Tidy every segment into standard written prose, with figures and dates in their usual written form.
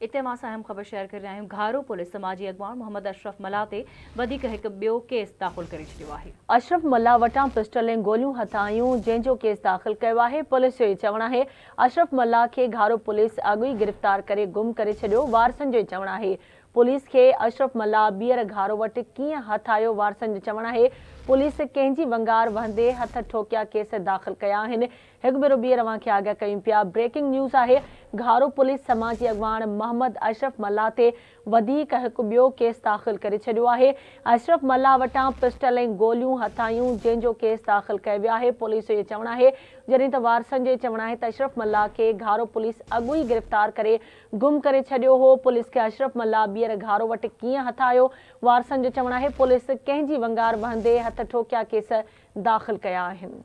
इते मां सां अहम ख़बर शेयर कर रहिया आहियूं। घारो पुलिस समाजी अॻवान मोहम्मद अशरफ मल्लाह ते वधीक हिकु ॿियो केस दाख़िल करे छॾियो आहे। अशरफ मल्लाह वटां पिस्टल ऐं गोलियूं हथ आयूं, जंहिंजो केस दाख़िल कयो आहे। पुलिस जो चवणु आहे अशरफ मल्लाह खे घारो पुलिस अॻु ई गिरफ़्तार करे गुम करे छॾियो। वारसनि जो चवणु आहे पुलिस खे अशरफ मल्लाह ॿीहर घारो वटि कीअं हथ आयो। वारसनि जो चवणु आहे पुलिस कंहिंजी वंगार वहंदे हथ ठोकिया केस दाख़िल कया आहिनि। हिकु भेरो ॿीहर अव्हां खे आगाह कयूं पिया। ब्रेकिंग न्यूज़ आहे, घारो पुलिस समाजी अॻवान मोहम्मद अशरफ मल्लाह ते वधीक हिकु ॿियो केस दाख़िल करे छॾियो आहे। अशरफ मल्लाह वटां पिस्टल ऐं गोलियूं हथ आयूं, जंहिंजो केस दाख़िल कयो वियो आहे। पुलिस जो चवणु आहे, जॾहिं त वारसनि जो चवणु आहे त अशरफ मल्लाह खे घारो पुलिस अॻु ई गिरफ़्तार करे गुम करे छॾियो हो। पुलिस खे अशरफ मल्लाह ॿीहर घारो वटि कीअं हथ आयो। वारसनि जो चवणु आहे पुलिस कंहिंजी वंगार वहंदे हथ ठोकिया केस दाख़िल कया आहिनि।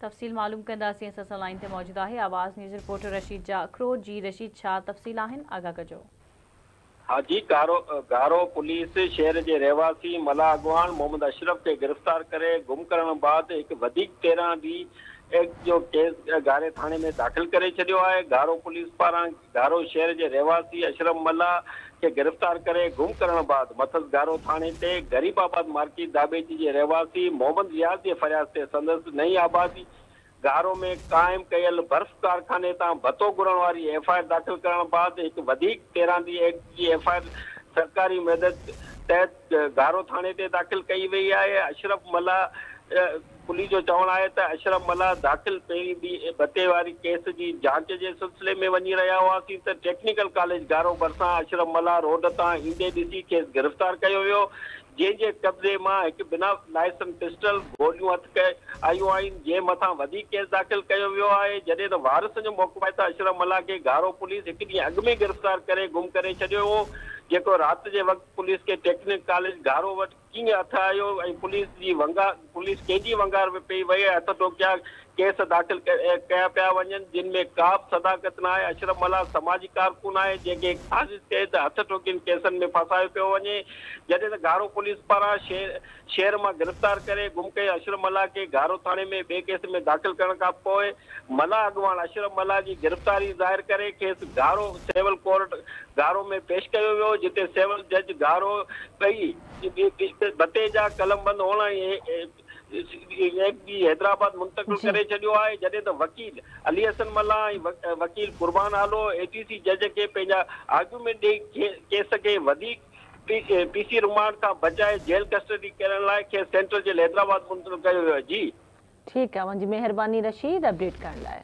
तफ़सील मालूम कंदासीं। असां सां लाइन ते मौजूदु आहे आवाज़ न्यूज़ रिपोर्टर रशीद जाखरो। जी रशीद, छा तफ़सील आहिनि, आगाह कजो। हाँ जी, घारो पुलिस शहर जे रहवासी मल्लाह अॻवान मोहम्मद अशरफ खे गिरफ़्तार करे गुम करण बाद हिकु वधीक 13 डी एक्ट जो केस घारे थाणे में दाख़िल करे छॾियो आहे। घारो पुलिस पारां घारो शहर जे रहवासी अशरफ मल्लाह खे गिरफ़्तार करे गुम करण बाद मथसि घारो थाणे ते गरीबाबाद मार्केट दाबेजी जे रहवासी मोहम्मद रियाज़ जे फरियाद ते संदसि नई आबादी घारो में क़ाइम कयल बर्फ़ कारखाने तां भत्तो घुरण वारी एफ I R दाख़िल करण बाद हिकु वधीक 13 डी एक्ट जी एफ I R सरकारी मदद तहत घारो थाणे ते दाख़िल कई वई आहे। अशरफ मल्लाह पुलिस जो चवणु आहे त अशरफ मल्लाह दाख़िल पहिरीं बि भत्ते वारी केस जी जांच जे सिलसिले में वञी रहिया हुआसीं त टेक्निकल कॉलेज घारो भरिसां अशरफ मल्लाह रोड तां ईंदे ॾिसी खेसि गिरफ़्तार कयो वियो, जंहिंजे कब्ज़े मां हिकु बिना लाइसेंस पिस्टल गोलियूं हथ आयूं आहिनि, जंहिं मथां वधीक केस दाख़िल कयो वियो आहे। जॾहिं त वारिस जो मौक़ो आहे त अशरफ मल्लाह खे घारो पुलिस हिकु ॾींहुं अॻु में गिरफ़्तार करे गुम करे छॾियो हो, जेको राति जे वक़्तु पुलिस खे टेक्निकल कॉलेज घारो वटि कीअं हथ आयो ऐं पुलिस जी वंगार पुलिस कंहिंजी वंगार में पई वई, हथ ठोकिया केस दाख़िल कया पिया वञनि, जिन में का बि सदाक़त न आहे। अशरफ मल्लाह समाजी कारकुन आहे, जंहिंखे साज़िश तहत हथ ठोकियनि केसनि में फसायो पियो वञे। जॾहिं त घारो पुलिस पारां शहर मां गिरफ़्तार करे गुम कए अशरफ मल्लाह खे घारो थाणे में ॿिए केस में दाख़िल करण खां पोइ मल्लाह अॻवान अशरफ मल्लाह जी गिरफ़्तारी ज़ाहिर करे खेसि घारो सिविल कोर्ट घारो में पेश कयो वियो, जिते सिविल जज घारो ॿई भत्ते जा कलमबंद हुअण हैदराबाद मुंतकिल करे छॾियो आहे। जॾहिं त वकील अली हसन मल्लाह ऐं वकील कुर्बान आलो एटीसी जज खे पंहिंजा आर्ग्यूमेंट ॾेई केस खे वधीक पीसी रिमांड खां बचाए जेल कस्टडी करण लाइ खेसि सेंट्रल जेल हैदराबाद मुंतकिल कयो वियो आहे। जी ठीकु आहे, अव्हांजी महिरबानी रशीद अपडेट करण लाइ।